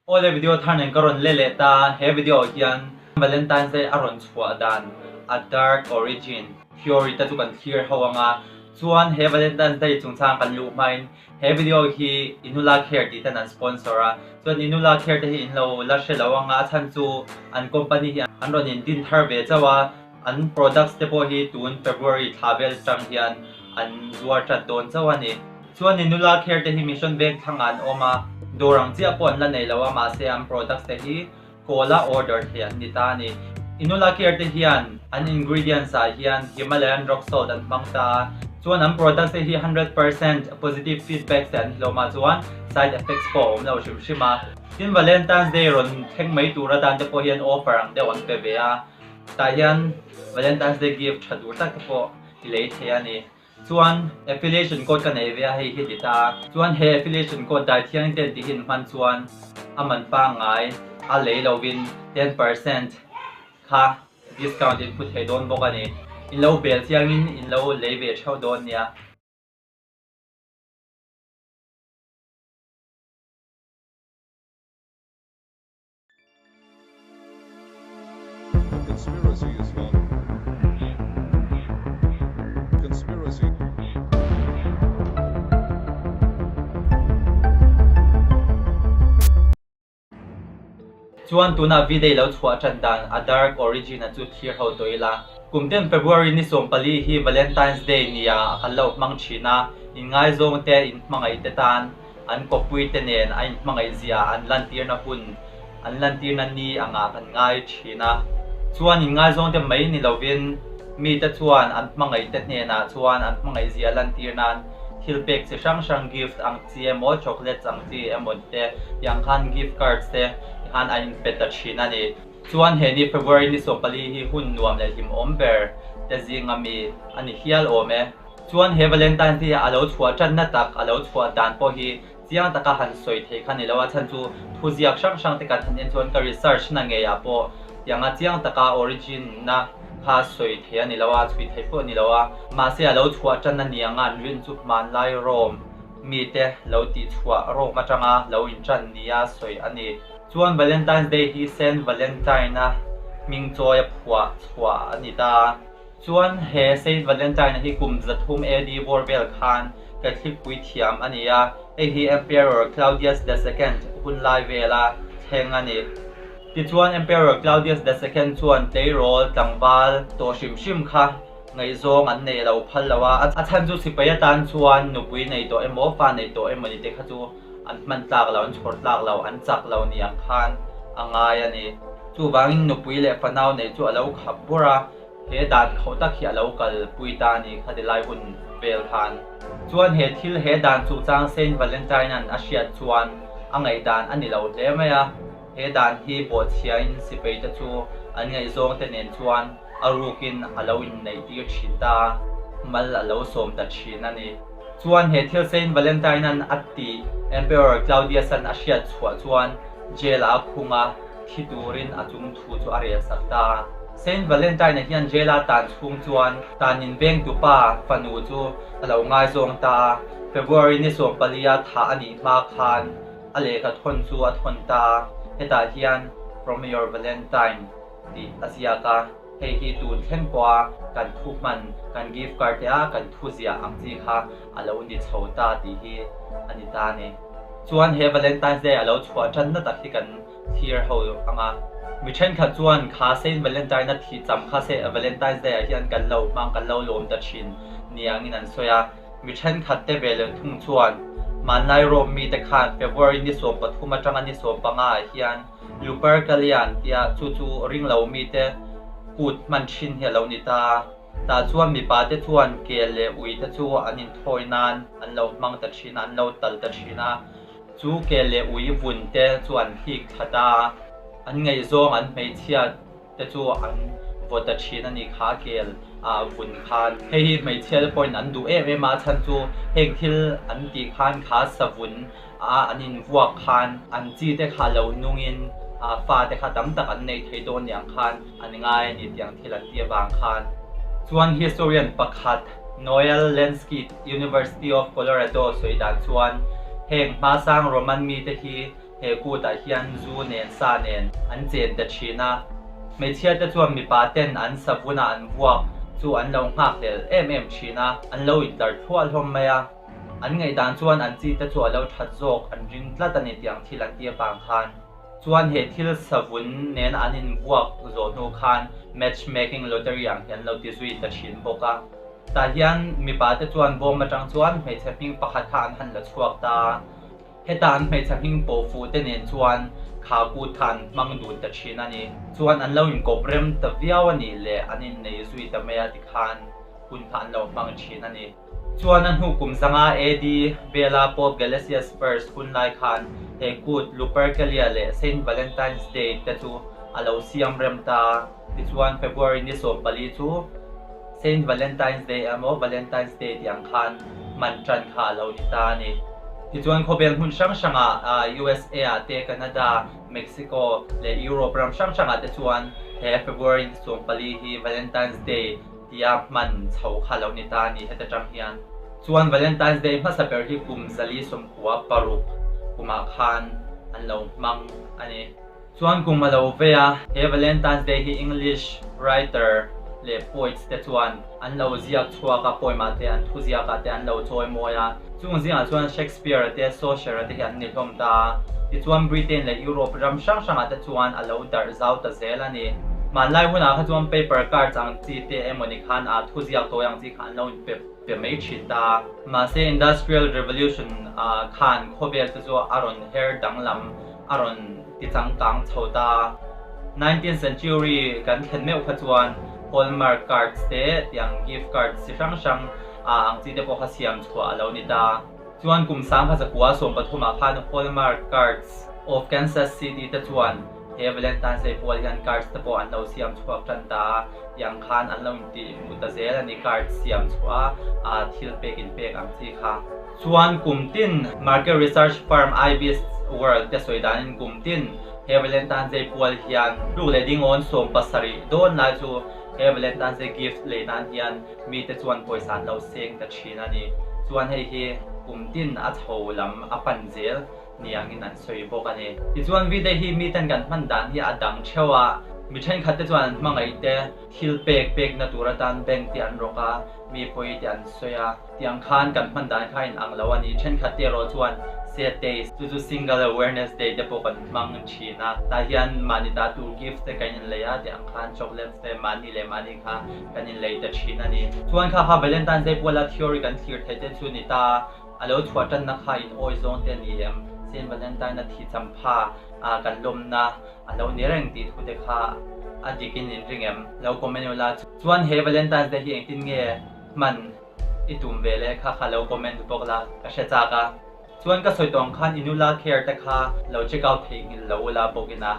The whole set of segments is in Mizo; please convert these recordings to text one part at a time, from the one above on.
Awle video thar nen ka rawn le leh ta, he video ah hian Valentine's Day a rawn chhuah dan a dark origin theory te chu kan thlir ho ang a, chuan he Valentine's Day chungchang kan luh hmain he video hi Inula Care tih ten an sponsor a, chuan Inula Care te hi in lo la hre lo ang a, a chhan chu an company hi an rawn in din thar ve chauh a, An products te pawh hi tun February thla vel atang hian an zuar tat dawn chauh a ni. Chuan i nula kher te hi Mission Veng thlangah an awm a, dawr ang chiah pawh an la nei lo a, mahse an products te hi call a order thei an ni ta a ni. I nula kher te hian an ingredients ah hian Himalayan rock salt an hmang ta a, chuan an products te hi 100% positive feedbacks te an hlawm a, chuan side effects pawh a awm lo hrim hrim a. Tin Valentine's Day rawn thleng mai tur atan te pawh hian offer ang deuh an pe ve a. Tah hian Valentine's Day gift tha tur tak te pawh i lei thei a ni. Chuan affiliation code ka nei ve a, hei hi ti ta. Chuan he affiliation code dai thiang ten tih hi in hman chuan a man pangngai a lei lovin 10% kha discount in phu thei dawn bawk a ni. In lo bel chiangin in lo lei ve theuh dawn nia. Conspiracy is fun. Conspiracy. Chuan tunah V-Day lo chhuah tan dan a dark origin a chu thlir ho tawh ila. Kum ten February ni 14 hi Valentine's Day nia kan lo hmang thin a, inngaizawng te, inhmangaih te tan An kawppuite nen a inhmangaihzia an lantirna hun, an lantirna ni angah kan ngai thin a. Chuan inngaizawngte mai ni lovin mite chuan an hmangaihte hnenah chuan an hmangaihzia lantir nan thil pek chi hrang hrang gift ang chi emaw, chocolates ang chi emaw te tiang khan gift cards te khan an inpe ta thin a ni. Chuan he ni February ni 14 hi hun nuam leh hlimawm ber te zinga mi a ni hial awm e. Chuan he Valentine's Day a lo chhuah tanna tak, a lo chhuah dan pawh hi chiang taka han sawi thei kha ni lo a, chhan chu thuziak hrang hrang te kan han en chuan ka research na ngeiah pawh tianga chiang taka origin na kha sawi thei a ni lo a, chhui thei pawh a ni lo a. Mahse a lo chhuah tanna ni anga an rin chu hmanlai Rome mite lo tih chhuah Rome atanga lo intan nia sawi a ni. Chuan Valentine's Day hi Saint Valentine-a hming chawi a phuah chhuah a ni ta. Chuan he Saint Valentine hi kum 300 AD bawr vel khan Catholic puithiam a ni a, hei hi Emperor Claudius the Second hun lai vela thleng a ni. Tichuan Emperor Claudius the Second chuan tleirawl tlangval tawh hrim hrim kha ngaihzawng an neih lo phal lo a, a chhan chu sipai atan chuan nupui nei tawh emaw fa nei tawh emaw ni te kha chu an hman tlak lo, an chhawr tlak lo, an chak lo ni ang khan a ngai a ni. Chuvangin nupui leh fanau neih chu a lo khap bur a. He dan khauh tak hi a lo kalpui ta a ni kha ti lai hun vel khan. Chuan he thil he dan chungchang Saint Valentine-a'n a hriat chuan a ngaihdan a ni lo hle mai a, he dan hi bawhchhiain sipaite chu an ngaihzawngte nen chuan a rukin a lo inneihtir thin ta a, mal a lo sawm ta thin a ni. Chuan he thil Saint Valentine-a'n a tih Emperor Claudius-a'n a hriat chhuah chuan jail-ah a khung a, thi turin a chung thu chu a rel sak ta. Saint Valentine-a hian jail-a tan chhung chuan tanin vengtupa fanu chu a lo ngaizawng ta a, February ni 14-a thah a nih hma khan a lehkha thawn chu a thawn ta a, hetah hian From your Valentine tih a ziak a, hei hi tun thleng pawha kan thu hman, kan gift card te a kan thu ziah ang chi kha a lo ni chho ta tih hi a ni ta a ni. Chuan he Valentine's Day a lo chhuah tanna tak hi kan thlir ho ang a. Mi thenkhat chuan kha Saint Valentine a thih cham kha se Valentine's Day ah hian kan lo hmang kan lo lawm ta thin ni angin an sawi a. Mi thenkhat te ve leh thung chuan hmanlai Rome mite khan February ni 13 atanga ni 15 ah hian Lupercalia an tia chu chu ringlo mite kut hman thin hi a lo ni ta a. Tah chuan mipa te chuan kel leh ui te chu an inthawi nan an lo hmang ta thin a, an lo tal ta thin a. Chu kel leh ui vun te chu an hik thla ta a, an ngaihzawng an hmeichhia te chu an vaw ta thin a ni kha kel ah vun khan. Hei hi hmeichhia te pawhin an duh em em a, a chhan chu heng thil an tih khan kha savun a an invuak khan an chi te kha lo nungin fa te kha tam tak an nei thei dawn ni ang khan an ngai a ni tiang thil an tih avang khan. Chuan historian pakhat Noel Lenski, University of Colorado sawi dan chuan heng hmasang Roman mite hi He kutah hian zu nen sa nen an chen ta thin a. Hmeichhia te chuan mipa ten an savuna an vuak chu an lo nghakhlel em em thin a, an lo intlar thluah hlawm mai a. An ngaihdan chuan an chi te chu a lo that zawk an ring tlat a ni tih ang thil an tih avang khan. Chuan he thil savun nen an invuak zawh hnu khan match making lottery ang hi an lo ti zui ta thin bawk a. Tah hian mipa te chuan bawm atang chuan hmeichhe hming pakhat kha an han la chhuak ta a. Heta an hmeichhe hming pawh fuh te nen chuan kha kut kha an hmang dun ta thin a ni. Chuan an lo inkawp rem ta viau a nih leh an innei zui ta mai a tikhan hun kha an lo hmang thin a ni. Chuan a hnu kum zanga AD vela Pope Gelasius First hun lai khan he kut Lupercalia leh Saint Valentine's Day te chu a lo siam rem ta a. Tichuan February ni 14 chu Saint Valentine's Day emaw Valentine's Day tih ang khan hman tan kha a lo ni ta a ni. Tichuan khawvel hmun hrang hrangah USA ah te, Canada, Mexico leh Europe ram hrang hrangah te chuan he February ni 14 hi Valentine's Day tia hman chho kha a lo ni ta a ni heta tang hian. Chuan Valentine's Day hmasa ber hi kum 496 kumah khan an lo hmang a ni. Chuan kum a lo vei a, he Valentine's Day hi English writer leh poets te chuan an lo ziak chhuak a, poem ah te an thuziak ah te an lo chawi mawi a. Chung zingah chuan Shakespeare-a te, Chaucer-a te hi an ni hlawm ta a. Tichuan Britain leh Europe ram hrang hrangah te chuan a lo darh zau ta zel a ni. Hmanlai hunah kha chuan paper cards ang chi te emawni khan a thuziak tawi ang chi kha an lo inpe pe mai thin ta a. Mahse Industrial Revolution ah khan khawvel te chu a rawn her danglam a rawn ti changkang chho ta. Nineteenth century kan thlen meuh kha chuan hallmark cards te tiang gift cards chi hrang hrang ang chi te pawh kha siam chhuah a lo ni ta. Chuan kum 1913 ah khan hallmark cards of Kansas City te chuan he Valentine's Day pual hian cards te pawh an lo siam chhuak tan ta a, tiang khan an lo intih hmuh ta zel a ni cards siam chhuah a thil pek in pek ang chi kha. Chuan kum tin market research firm IBIS World te sawi danin kum tin he Valentine's Day pual hian tluk leh dingawn 70 dawn lai chu he Valentine's Day gift lei nan hian mite chuan pawisa an lo seng ta thin a ni. Chuan hei hi kum tin a chho lam a pan zel niangin an sawi bawk a ni. Tichuan V-Day hi miten kan hman dan hi a dang theuh a, mi thenkhat te chuan an hmangaih te thil pek pekna tur atan bank te an rawk a, mi pawi te an sawi a. Tiang khan kan hman dan kha in ang lo a ni. Thenkhat te erawh chuan Sad Days, chu chu Single Awareness Day te pawh kan hmang thin a. Tah hian mahni ta tur gifts te kan inlei a, tiang khan chocolates te mahni leh mahni kha kan inlei ta thin a ni. Chuan kha kha Valentine's Day puala theory kan thlir theih te chu ni ta, a lo chhuah tanna kha in awi zawng te a ni em? Saint Valentine a thi champha a kan lawmna a lo ni reng tih thu te kha a dik in in ring em? Lo comment ula. Chuan he Valentine's Day hi engtin nge hman i tum ve leh kha kha lo comment bawk la ka hre chak a. Chuan ka sawi tawng khan i nula care te kha lo check out theih nghilh lo ula bawk ina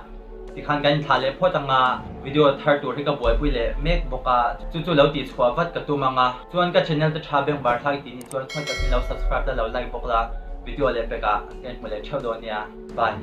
tikhan kan inthlah leh phawt anga video thar tur hi ka buaipui leh mek bawk a chu chu lo tih chhuah vat ka tum anga chuan ka channel te tha bengvar thlak i tih nih chuan khawi takin lo subscribe la lo like bawk la video leh pekah ka inhmu leh theuh dawn nia bye.